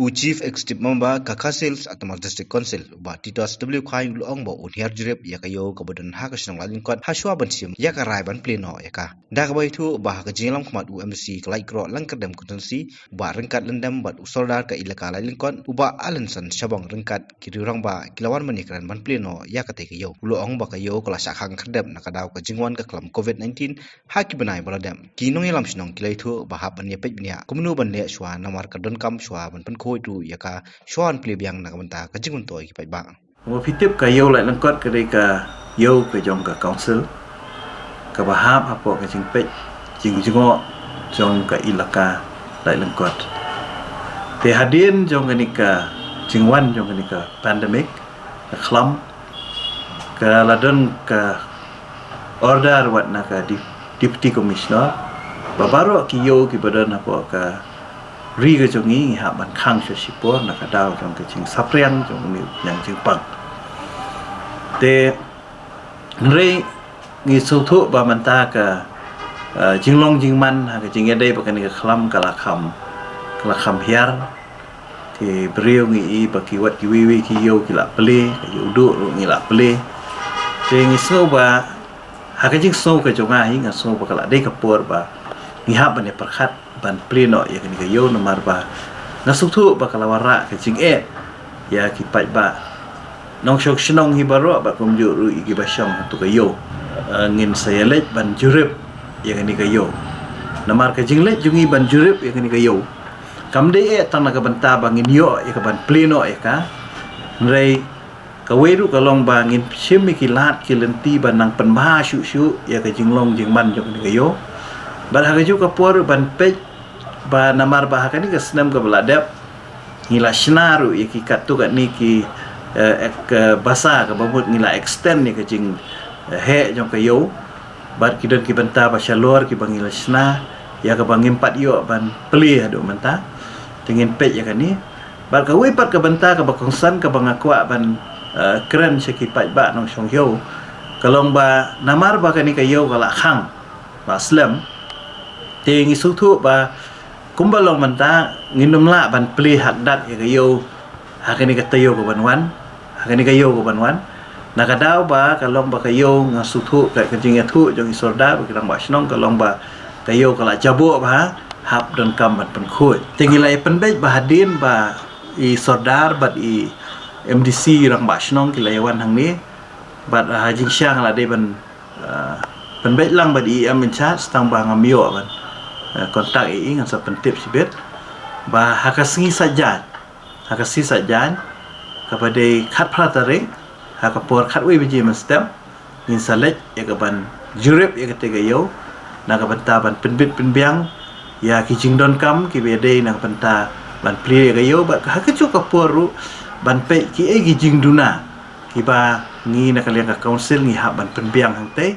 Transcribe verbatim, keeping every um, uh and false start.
U Chief Executive Member ka Khasi Hills Autonomous District Council, u Bah Titus W Chyne, u la ong ba un hiar jurip ïa ka ïew kaba don ha ka shnong Laitlengkot ha shuwa ban shim ïa ka rai ban plie noh ïa ka. Da kaba ïathuh ba ha ka jingïalam khmat u M D C ka Laitkroh Langkyrdem Constituency, u Bah Ryngkat Lyndem bad u Sordar ka Elaka Laitlengkot, u Bah Alanson Shabong Ryngkat, ki riew rangbah ki la wan ban ïakren ban plie noh ïa katei ka ïew. U la ong ba ka ïew ka la shah khang khyrdep na ka daw ka jingwan ka khlam covid nineteen ha ki bnai ba la dep. Ki nongïalam shnong ki la ïathuh ba hap ban ïapeit bniah kumno ban leh shuwa namar ka donkam shuwa ban pynkhuid ruh ïa ka shuwa ban plie biang na ka bynta ka jingmyntoi ki paidbah. Kumba phi tip, ka ïew Laitlengkot ka dei ka ïew ka jong ka council kaba hap hapoh ka jingpeit jingjngoh jong ka Elaka Laitlengkot. Te hadien jong kane ka jingwan jong kane ka pandemic, ka khlam, ka la don ka order wat na ka Dep-, Deputy Commissioner ba baroh ki ïew kiba don hapoh ka ri ka jong ngi, ngi hap ban khang sha shipor na ka daw jong ka jingsaphriang jong une u khñiang jingpang. Te hynrei ngi sngewthuh ba mynta ka, eh, jinglong jingman ha ka jingïadei bad kane ka khlam ka la kham, ka la kham hiar. Ki briew ngi i ba ki wat kiwei kiwei ki ïew ki la plie, ka ïew duh ruh ngi la plie. Te ngi sngew ba ha ka jingsngew ka jong nga hi, nga sngew ba ka la dei ka por ba ngi hap ban ïa pyrkhat ban plie noh ïa kane ka ïew namar ba nga sngewthuh ba ka la wanrah ka jingeh ïa ki paidbah nongshong shnong hi baroh bad kumjuh ruh ïa kiba shong ha tu ka ïew. Eh, ngin sa ïaleit ban jurip ïa kane ka ïew. Namar ka jingleit jong ngi ban jurip ïa kane ka ïew kam dei eh tang na ka bynta ba ngin ïoh ïa ka ban plie noh ïa ka. Hynrei kawei ruh ka long ba ngin shim ïa ki lad ki lynti ban nang pynbha shuh shuh ïa ka jinglong jingman jong kane ka ïew. Bad ha kajuh ka por ruh ban peit ba namar ba ha kane ka snem kaba la dep ngi la shna ruh ïa ki katto katne ki, eh, ek, eh, basa, kaba mut ngi la extend ïa ka jing, eh, heh jong ka ïew. Bad ki don ki bynta ba shalor kiba ngi la shna ïa kaba ngim pat ïoh ban plie haduh mynta. Te ngin peit ïa kane. Bad kawei pat ka bynta kaba kongsan kaba nga kwah ban, eh, kren sha ki paidbah nongshong ïew ka long ba namar ba kane ka ïew ka la khang, la slem, te ngi sngewthuh ba kumba long mynta ngin ym lah ban plie hakdat ïa ka ïew ha kane ka taïew kaban wan, ha kane ka ïew kaban wan. Na ka daw ba ka long ba ka ïew, nga sngewthuh ka, ka jingïathuh jong i sordar bad ki rangbah shnong ka long ba ka ïew ka la jaboh bha, hap donkam ban pynkhuid. Te ngi la ïa pynbeit ba hadien ba i sordar bad i M D C rangbah shnong ki la ïa wan hangne, bad ha jingshisha nga la dei ban, ah, pynbeit lang bad i E M in charge tang ba ngam ïoh ban, ah, contact ïa i, ngan sa pyntip shibit ba ha ka sngi Saitjaiñ, ha ka sngi Saitjaiñ kaba dei khatphra tarik, ha ka por khatwei baje mynstep, ngin sa leit ïa ka ban jurip ïa kata ka ïew na ka bynta ban pynbit pynbiang ïa ki jingdonkam kiba ïadei na ka bynta ban plie ïa ka ïew, bad ha kajuh ka por ruh ban peit kiei ki jingduna kiba ngi na ka liang ka council ngi hap ban pynbiang hangtei.